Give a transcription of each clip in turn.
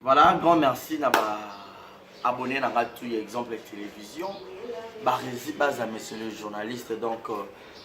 Voilà, un grand merci na ba abonné na nga tout exemple télévision. Barezi Baza, monsieur le journaliste. Donc,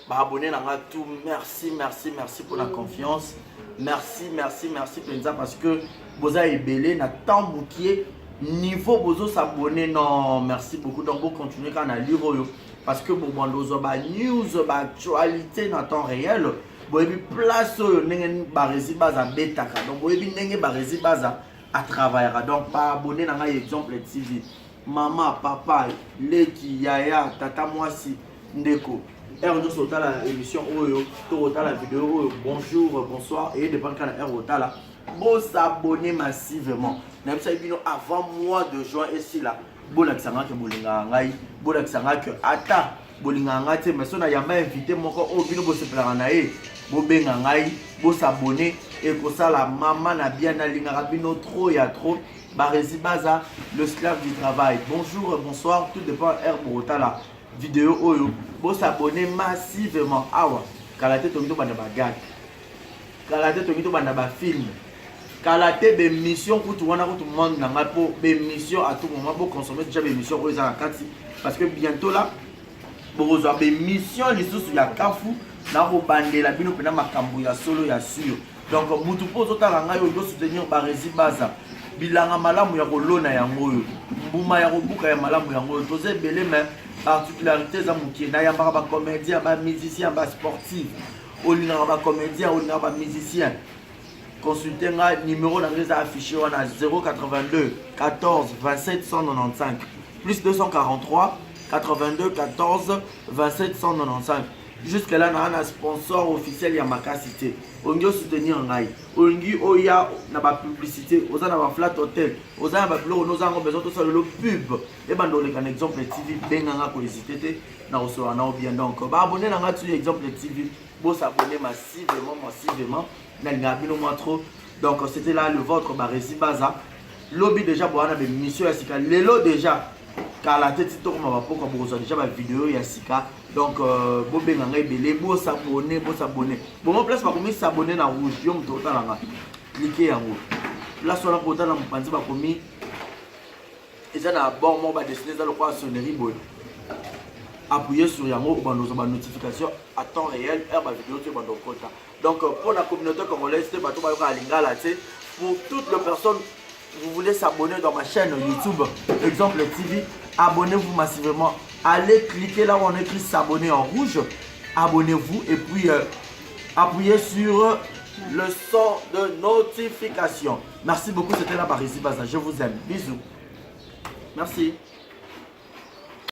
ba abonné na nga tout, merci, merci, merci pour la confiance. Merci, merci, merci penza parce que boza ebele na temps mokie niveau bozo s'abonner. Non, merci beaucoup. Donc, vous continuez quand na lire oyo parce que bobanda ozwa ba news, ba actualité na temps réel. Boyebi place oyo ndenge Barezi Baza betaka. Donc, boyebi ndenge Barezi Baza atravaillaka. Donc, ba abonné na ngai Exemple TV, mama, papa, leki, yaya, tata, mwasi, ndeko, heure nyonso otala émission oyo to kotala video oyo, bonjour, bonsoir, eye dépendre kaka na heure otala. Bosabonner massivement. Nayebisaki bino, avant mois de juin esila, bolakisa nga ke bolingaka ngai, bolakisa nga ke ata bolingaka ngai te, mais so nayamba invité moko oyo bino bosepelaka na ye, bobenga ngai, bosabonner, ekosala mama na bien. Nalingaka bino trop ya trop. Barezi Baza, le esclave du travail. Bonjour, bonsoir, tout dépend heure bokotala video oyo. Bosabonner massivement. Awa kala te tongi tobanda bagag, kala te tongi tobanda bafilm, kala te bémission kutu wana kutu monde na ngai mpo bémission à tout moment. Boconsommer déjà bémission oyo eza na kati parce que bientôt là bokozwa bémission lisusu ya kafu na kobandela bino mpena makambo ya solo ya sûr. Donc mutu mpo ozotala ngai oyo, osoutenir Barezi Baza. Bilanga malamu ya kolona yango oyo, mbuma ya kobuka ya malamu yango oyo. Toza ebele, mais particularité eza mokie. Nayambaka bacomédien, bamusicien, basportif. Olingaka bacomédien, olingaka bamusicien, consulte nga. Numéro na ngai eza affiché wana: 082 14 27 195, plus 243 82 14 27 195. Jusque là naa na sponsor officiel ya makasi te. Olingi osoutenir ngai, olingi oya na bapublicité, oza na baflat hotel, oza na babiloko no, oza yango besoin tosala lelo pub ebanda oleka na Exemple TV, benganga, kohésite te, na kosola nao bien. Donc baabonné na ngai tu Exemple TV, bosabonner massivement, massivement. Nalingaka bino mwa trop. Donc c'était là le vôtre Baresi Baza. Lobi déjà bowana bémission ya sika. Lelo déjà, kala te ti tokoma bapokwa, bokozwa déjà bavideo ya sika. Donc bobenga ngai ebele, bosabonner, bosabonner. Bongo place bakomi s'abonner na rouge, yo moto otalanga, clique yango. Place wana kotala mopanzi, bakomi eza na bord moko badessiner, eza lokola sonnerie boye. Appuyer sur yango, obanda ozwa banotification à temps réel, heure bavideo to ebanda okota. Donc pour la communauté congolaise te, bato bayokaka lingala te, pour toutes les personnes, vous voulez s'abonner dans ma chaîne YouTube Exemple TV, abonnez-vous massivement. Allez cliquer là où on écrit s'abonner en rouge, abonnez-vous et puis appuyez sur le son de notification. Merci beaucoup, c'était la Barisi Baza. Je vous aime, bisous, merci.